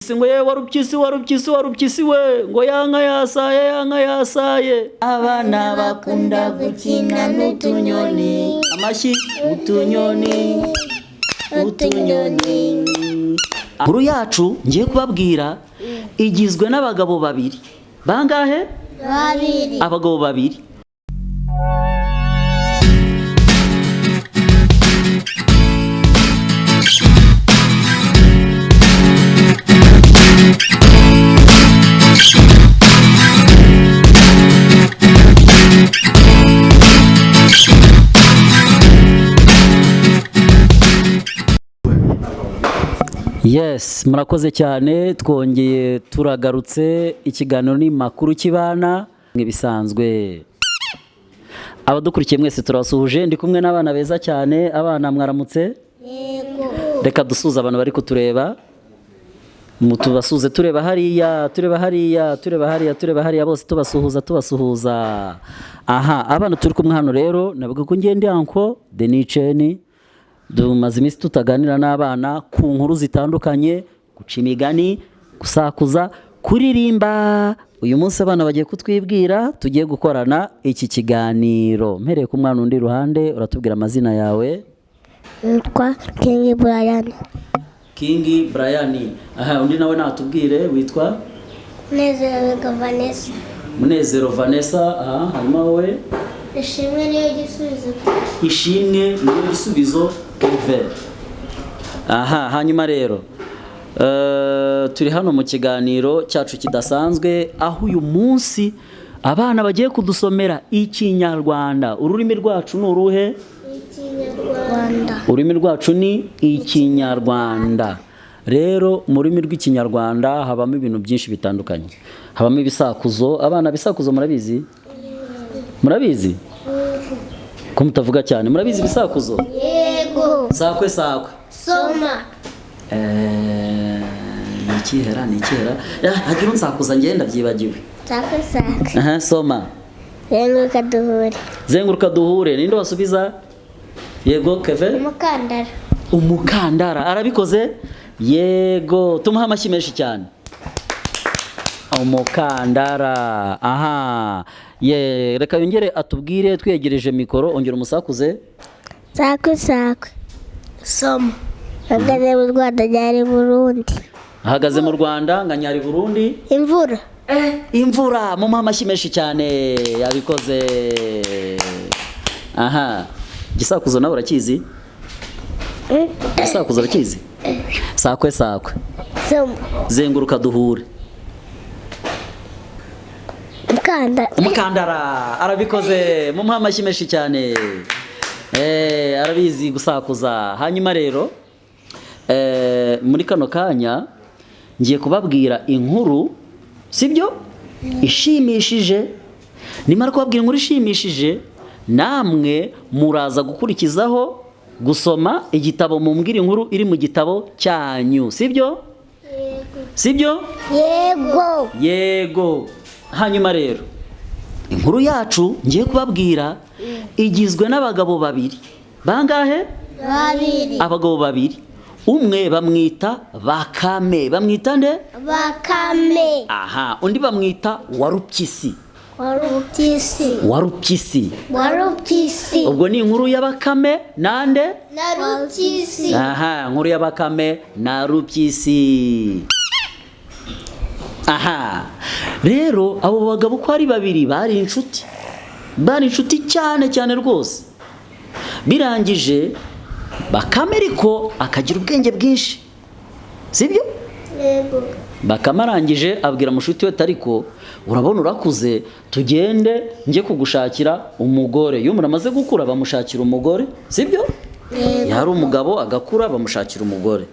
Ngo yewe warupyisi, warupyisi, warupyisi we, ngo yanka yasaye, yanka yasaye. Abana bakunda gukina n'utunyoni. Amashyi. Utunyoni, utunyoni. Inkuru yacu ngiye kubabwira igizwe n'abagabo babiri. Bangahe? Babiri. Abagabo babiri. Yes, murakoze cyane, twongeye turagarutse. Ikiganiro ni Makuru Kibana nk'ibisanzwe. Abadukurikiye mwese turabasuhuje. Ndi kumwe n'abana beza cyane. Abana, mwaramutse? Yego. Reka dusuhuze abantu bari kutureba. Tubasuhuze tureba hariya, tureba hariya, tureba hariya, tureba hariya, bose tubasuhuza, tubasuhuza. Aha, abana turi kumwe hano rero, navuga ko ngende anko Deniceni. Tumaze iminsi tutaganira n'abana ku nkuru zitandukanye, guca imigani, gusakuza, kuririmba. Uyu munsi abana bagiye kutwibwira, tugiye gukorana iki kiganiro. Mpereye ku mwana undi iruhande, uratubwira amazina yawe. Nitwa King Brian. King Brian. Aha, undi nawe natubwire witwa? Nezero Vanessa. Munezero Vanessa. Aha, hanyuma wowe? Ishimwe niyo gisubizo. Ishimwe niyo gisubizo Kevin. Aha, hanyuma rero turi hano mu kiganiro cyacu kidasanzwe, aho uyu munsi abana bagiye kudusomera Ikinyarwanda. Ururimi rwacu ni uruhe? Ikinyarwanda. Ururimi rwacu ni Ikinyarwanda. Rero mu rurimi rw'Ikinyarwanda habamo ibintu byinshi bitandukanye, habamo ibisakuzo. Abana, ibisakuzo murabizi? Murabizi ko mutavuga cyane? Murabizi ibisakuzo? Yego. Sakwe, sakwe. Soma. Ni ikihera, ni ikihera? Hagira unsakuza, ngenda byibagiwe. Sakwe sakwe. Aha, soma. Zenguruka duhure. Zenguruka duhure. Ninde wasubiza? Yego, Keve. Umukandara. Umukandara, arabikoze. Yego, tumuhe amashyi menshi cyane. Umukandara. Aha, ye, reka yongere atubwire twegereje mikoro. Ongera umusakuze. Sakwe sakwe. Soma. Ahagaze mu Rwanda ryari Burundi. Ahagaze mu Rwanda nka nyari Burundi. Imvura. Imvura, mumuhe amashyi menshi cyane, yabikoze. Aha, igisakuzo nawe urakizi? Igisakuzo urakizi? Sakwe sakwe. Soma. Zenguruka duhure. Umukandara. Umukandara, arabikoze, mumuhe amashyi menshi cyane. Arabizi gusakuza. Hanyuma rero muri kano kanya ngiye kubabwira inkuru, sibyo, ishimishije. Nimara kubabwira inkuru ishimishije, namwe muraza gukurikizaho gusoma igitabo, mumbwire inkuru iri mu gitabo cyanyu, sibyo? Sibyo? Yego. Yego. Hanyuma rero inkuru yacu ngiye kubabwira igizwe n'abagabo babiri. Bangahe? Babiri. Abagabo babiri. Umwe bamwita Bakame. Bamwita nde? Bakame. Aha, undi bamwita Warupyisi. Warupyisi. Warupyisi. Warupyisi. Ubwo ni inkuru ya Bakame nande? Na Rupyisi. Aha, inkuru ya Bakame na Rupyisi. Aha, rero abo bagabo uko ari babiri bari inshuti, bari inshuti cyane cyane rwose. Birangije Bakame ariko akagira ubwenge bwinshi, sibyo? Yego. Bakame arangije abwira mushuti we, ariko urabona urakuze, tugende njye kugushakira umugore. Iyo umuntu amaze gukura bamushakira umugore, sibyo? Yari umugabo agakura bamushakira umugore.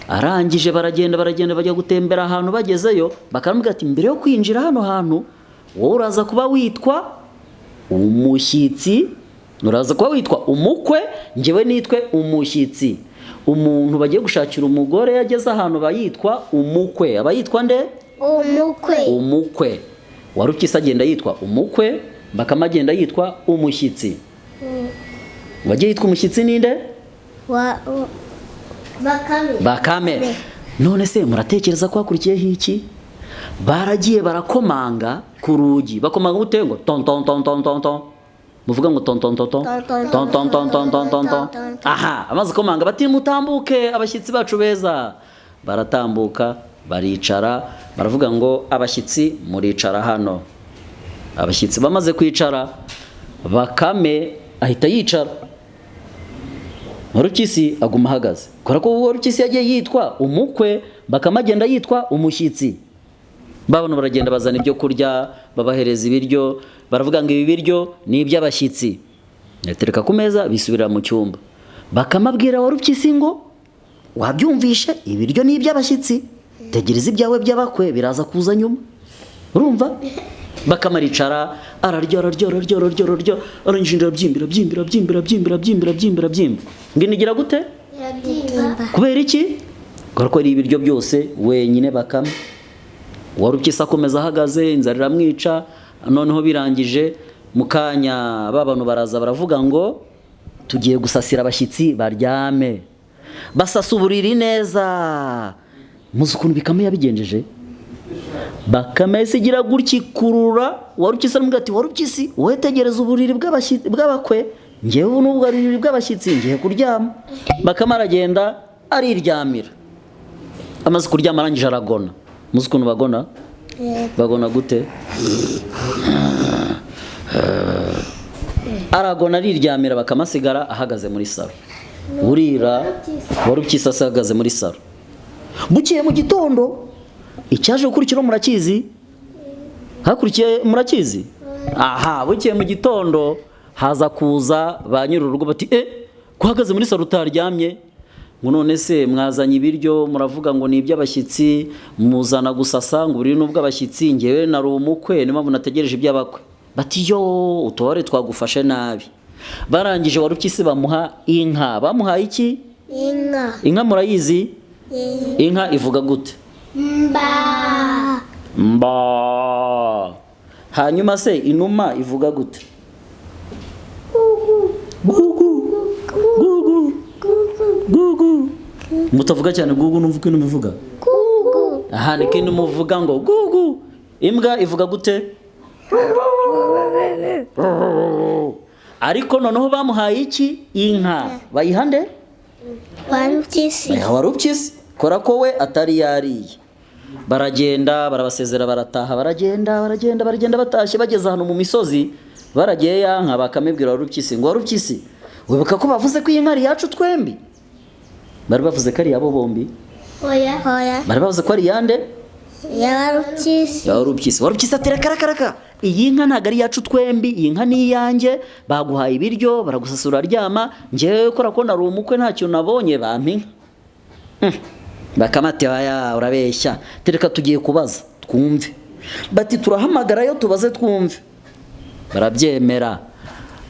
Arangije baragenda, baragenda, bajya gutembera ahantu. Bagezeyo bakamubwira ati mbere yo kwinjira hano hantu, wowe uraza kuba witwa umushyitsi, uraza kuba witwa umukwe, njyewe nitwe umushyitsi. Umuntu bagiye gushakira umugore yageze ahantu aba yitwa umukwe. Aba yitwa nde? Umukwe. Umukwe. Warupyisi agenda yitwa umukwe, Bakame agenda yitwa umushyitsi. Wagiye yitwa umushyitsi ninde? Bakame. Bakame. None se muratekereza ko hakurikiyeho iki? Baragiye barakomanga ku rugi. Bakomanga gute? Ngo ton ton ton ton ton ton. Muvuga ngo ton ton ton ton ton ton ton ton ton ton ton. Aha, amaze komanga bati mutambuke abashyitsi bacu beza. Baratambuka, baricara, baravuga ngo abashyitsi muricara hano. Abashyitsi bamaze kwicara, Bakame ahita yicara. Warupyisi aguma ahagaze. Kubera ko Warupyisi yagiye yitwa umukwe, Bakame agenda yitwa umushyitsi. Babona baragenda bazana ibyo kurya, babahereza ibiryo, baravuga ngo ibi biryo ni iby'abashyitsi. Yatereka ku meza, bisubira mu cyumba. Bakame abwira Warupyisi ngo wabyumvishe, ibiryo ni iby'abashyitsi, tegereza ibyawe by'abakwe biraza kuza nyuma. Urumva? Bakame aricara, ararya ararya ararya ararya ararya, arangije arabyimbira byimbira byimbira byimbira byimbira byimbira byimbira. Ngino igira gute? Irabyimba. Kubera iki? Kubera ko ari ibiryo byose wenyine Bakame. Warupyisi akomeza ahagaze, inzara iramwica. Noneho birangije mu kanya ba bantu baraza baravuga ngo tugiye gusasira abashyitsi baryame. Basasa uburiri neza. Muzi ukuntu Bakame yabigenjeje? Bakame yahise igira gutya ikurura Warupyisi, aramubwira ati Warupyisi wowe tegereza uburiri bw'abakwe, njyewe ubu n'ubwo buriri bw'abashyitsi ngiye kuryama. Bakame aragenda ariryamira. Amaze kuryama arangije aragona. Muzi ukuntu bagona? Bagona gute? Aragona ariryamira, Bakame asigara ahagaze muri saro. Burira Warupyisi ahagaze muri saro. Bukeye mu gitondo, icyaje gukurikira murakizi? Hakurikiye murakizi? Aha, bukeye mu gitondo haza kuza ba nyir'urugo bati kuhagaze muri saro utaryamye? Ngo none se mwazanye ibiryo muravuga ngo ni iby'abashyitsi, muzana gusasa ngo uburiri n'ubw'abashyitsi, ngewe nari umukwe niyo mpamvu nategereje iby'abakwe. Bati yo utore twagufashe nabi. Barangije Warupyisi bamuha inka. Bamuhaye iki? Inka. Inka murayizi? Inka ivuga gute? Mba. Mba. Hanyuma se inuma ivuga gute? Gugu. Gugu. Gugu. Mutavuga cyane gugu, numva uko inuma ivuga. Gugu. Aha niko inuma ivuga ngo gugu. Imbwa ivuga gute? Ariko noneho bamuhaye iki? Inka. Bayiha nde? Warupyisi. Bayiha Warupyisi. Kora ko we atari yariye. Baragenda barabasezera barataha, baragenda baragenda baragenda batashye, bageze ahantu mu misozi baragiye ya nka. Bakamibwira Warupyisi ngo Warupyisi wibuka ko bavuze ko iyi nka ari yacu twembi? Bari bavuze ko ari yabo bombi? Oya. Oya. Bari bavuze ko ari yande? Ya Warupyisi. Ya Warupyisi. Warupyisi ati reka reka reka, iyi nka ntabwo ari yacu twembi, iyi nka ni iyanjye, baguhaye ibiryo baragusasura uraryama, njyewe kora ko nari umukwe nta kintu nabonye, bampa inka. Bakame ati aya urabeshya, tereka tugiye kubaza twumve. Bati turahamagarayo tubaze twumve. Barabyemera.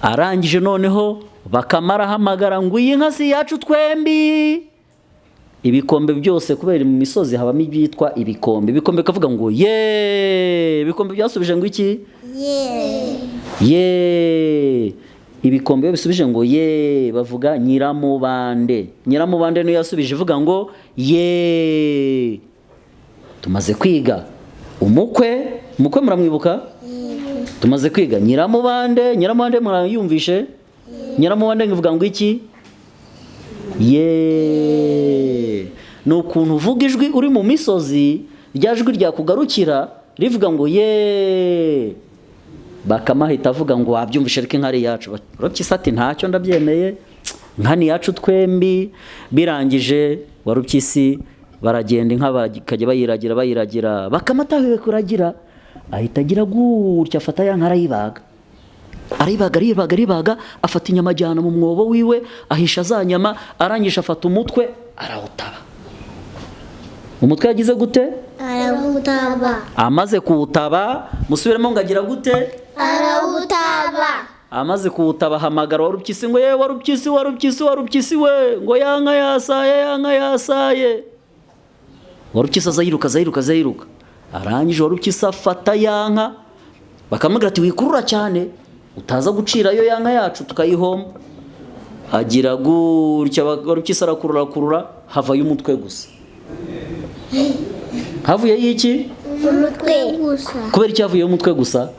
Arangije noneho Bakame arahamagara ngo iyi nka si iyacu twembi. Ibikombe byose kubera mu misozi habamo ibyitwa ibikombe. Ibikombe bikavuga ngo ye. Ibikombe byasubije ngo iki? Ye. Ye. Ibikombe bisubije ngo ye, bavuga nyiramubande. Nyiramubande niyo yasubije ivuga ngo ye. Tumaze kwiga umukwe, umukwe muramwibuka? Tumaze kwiga nyiramubande, nyiramubande murayumvishe? Nyiramubande ngivuga ngo iki? Ye. Ni ukuntu uvuga ijwi uri mu misozi, rya jwi ryakugarukira rivuga ngo ye. Bakame ahita avuga ngo wabyumvishe reka inka ari iyacu. Warupyisi ati ntacyo ndabyemeye, inka ni iyacu twembi. Birangije Warupyisi baragenda inka bakajya bayiragira bayiragira. Bakame atahiwe kuragira ahita agira gutya afata ya nka arayibaga. Aribaga aribaga aribaga, afata inyama ajyana mu mwobo wiwe, ahisha za nyama, arangije afata umutwe arawutaba. Umutwe yagize gute? Arawutaba. Amaze kuwutaba, musubiremo ngo agira gute? Arawutaba. Amaze kuwutaba ahamagara Warupyisi ngo ye Warupyisi Warupyisi Warupyisi we, ngo ya nka yasaye, ya nka yasaye. Warupyisi aza yiruka aza yiruka aza yiruka. Arangije Warupyisi afata ya nka, bakamubwira ati wikurura cyane utaza gucirayo ya nka yacu tukayihomba. Agira gutya Warupyisi arakurura kurura, havayo umutwe gusa. Havuyeyo iki? Umutwe gusa. Kubera iki havuyeyo umutwe gusa?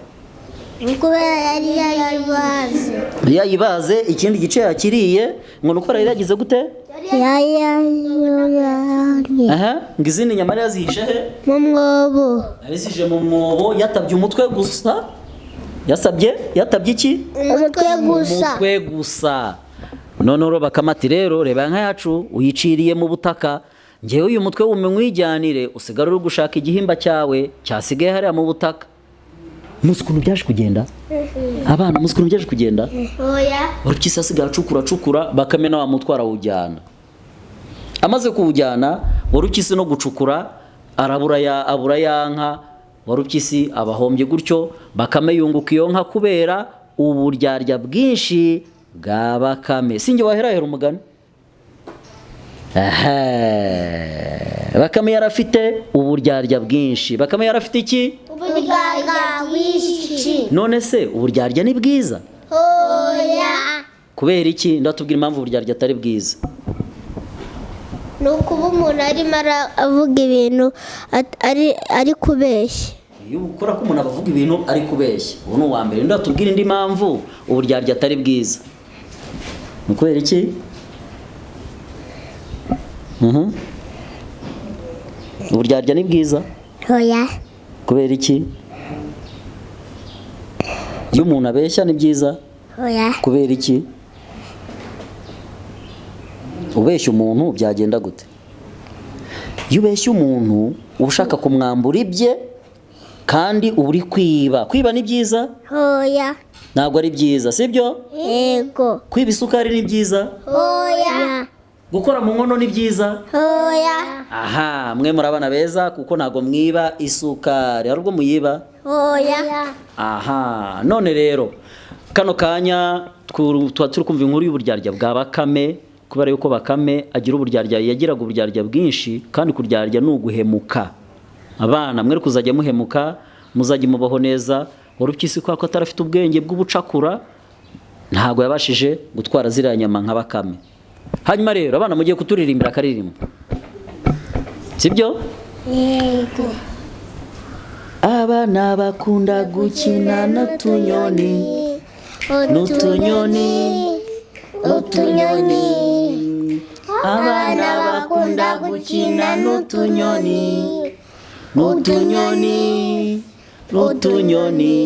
Kubera yari yayibaze. Yayibaze ikindi gice yakiriye ngo nuko yari yagize gute? Yayayanye. Aha, ngo izindi nyama yari yazihishe he? Mu mwobo. Yazihishe mu mwobo, yatabye umutwe gusa. Yasabye, yatabye iki? Umutwe gusa. Umutwe gusa. Noneho Bakame ati rero reba inka yacu uyiciriye mu butaka, ngewe uyu mutwe wumwijyanire usigare uri gushaka igihimba cyawe cyasigaye hariya mu butaka. Muzi ukuntu byaje kugenda? Abana muzi ukuntu byaje kugenda? Oya. Warupyisi asigaye acukura acukura, Bakame na wa mutwe arawujyana. Amaze kuwujyana, Warupyisi no gucukura arabura ya abura ya nka, Warupyisi abahombye gutyo, Bakame yunguka iyo nka kubera uburyarya bwinshi bwa Bakame. Sinjye waherahera umugani. Bakame yarafite uburyarya bwinshi. Bakame yarafite iki? Uburyarya bwinshi. None se uburyarya ni bwiza? Oya. Kubera iki? Ndatubwira impamvu uburyarya atari bwiza. Ni ukuba umuntu arimo avuga ibintu ari kubeshya. Iyo ukora ko umuntu avuga ibintu ari kubeshya, uwo ni uwa mbere. Ndatubwira indi mpamvu uburyarya atari bwiza. Ni kubera iki? Uburyarya ni bwiza? Oya. Kubera iki? Iyo umuntu abeshya ni byiza? Oya. Kubera iki? Ubeshya umuntu byagenda gute? Iyo ubeshya umuntu uba ushaka kumwambura ibye kandi uba uri kwiba. Kwiba ni byiza? Oya. Ntabwo ari byiza, sibyo? Yego. Kwiba isukari ni byiza? Oya. Gukora mu nkono ni byiza? Oya. Aha, mwe muri abana beza kuko ntabwo mwiba isukari. Hari ubwo muyiba? Oya. Aha, none rero kano kanya tuba turi kumva inkuru y'uburyarya bwa Bakame, kubera yuko Bakame agira uburyarya, yagiraga uburyarya bwinshi, kandi kuryarya ni uguhemuka. Abana mwe kuzajya muhemuka, muzajya mubaho neza. Warupyisi kwa ko atarafite ubwenge bw'ubucakura, ntabwo yabashije gutwara ziriya nyama nka Bakame. Hanyuma rero abana mugiye kuturirimbira akaririmbo, sibyo? Yego. Abana bakunda gukina n'utunyoni, n'utunyoni, utunyoni. Abana bakunda gukina n'utunyoni, n'utunyoni, n'utunyoni.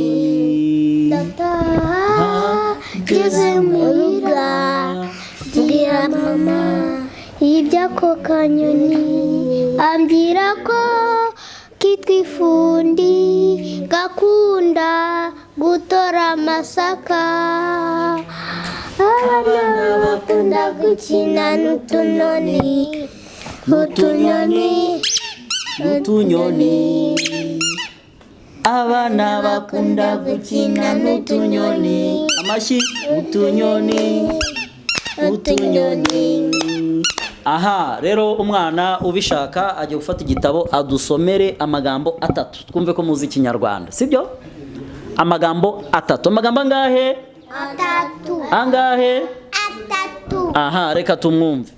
Ndataha ngeze muhira, mbwira mama iby'ako kanyoni, ambwira ko kitwa ifundi, gakunda gutora amasaka. Abana bakunda gukina n'utunoni, utunyoni, n'utunyoni. Abana bakunda gukina n'utunyoni. Amashyi. Utunyoni, utunyoni. Aha rero umwana ubishaka ajya gufata igitabo adusomere amagambo atatu, twumve ko muzi Ikinyarwanda, sibyo? Amagambo atatu. Amagambo angahe? Atatu. Angahe? Atatu. Aha, reka tumwumve.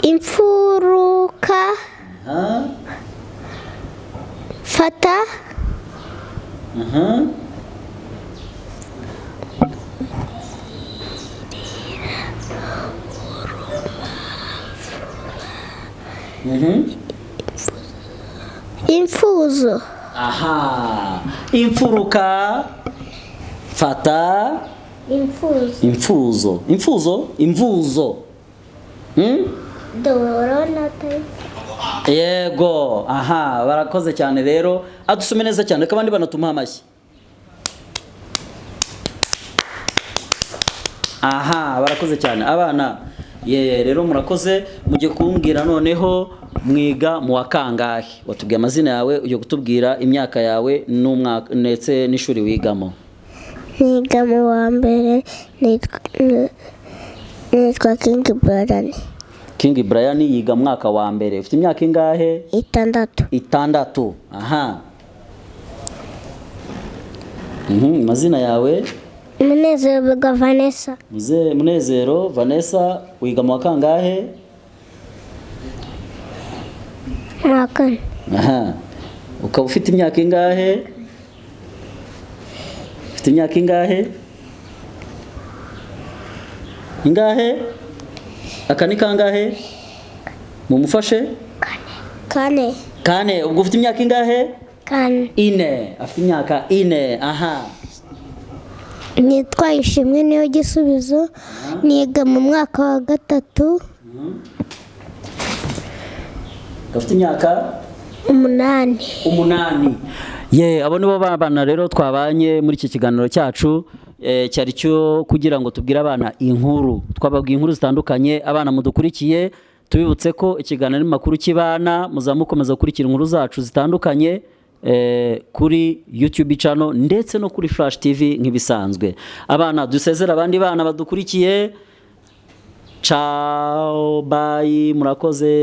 Imfuruka. Fata. Imfuzo. Aha, imfuruka, fata, Imfuzo. imfuzo, imfuzo, imvuzo. Yego, aha, barakoze cyane rero. Adusome neza cyane, kandi banatumuha amashyi. Aha, barakoze cyane abana. Ye rero murakoze, mujye kumbwira noneho mwiga mu wa kangahe. Watubwiye amazina yawe, ujye kutubwira imyaka yawe n'umwaka ndetse n'ishuri wigamo. Niga mu wa mbere, nitwa King Brian. King Brian yiga mwaka wa mbere. Ufite imyaka ingahe? 6. 6. Aha. Amazina yawe? Munezero bwa Vanessa. Munezero Vanessa, wiga mu wa kangahe? Mu wa kane. Aha, ukaba ufite imyaka ingahe? Ufite imyaka ingahe? Ingahe? Aka ni kangahe? Mumufashe. Kane. Kane. Ubwo ufite imyaka ingahe? Kane. Ine. Afite imyaka 4. Aha. Nitwa Ishimwe Niyo Gisubizo, niga mu mwaka wa 3. Gafite imyaka 8. 8. Ye, abo nibo bana rero twabanye muri iki kiganiro cyacu, cyari cyo kugira ngo tubwire abana inkuru. Twababwiye inkuru zitandukanye. Abana mudukurikiye, tubibutse ko ikiganiro makuru cy'ibana muzamukomeza gukurikira inkuru zacu zitandukanye kuri YouTube channel ndetse no kuri Flash TV nk'ibisanzwe. Abana dusezera abandi bana badukurikiye. Ciao, bye, murakoze.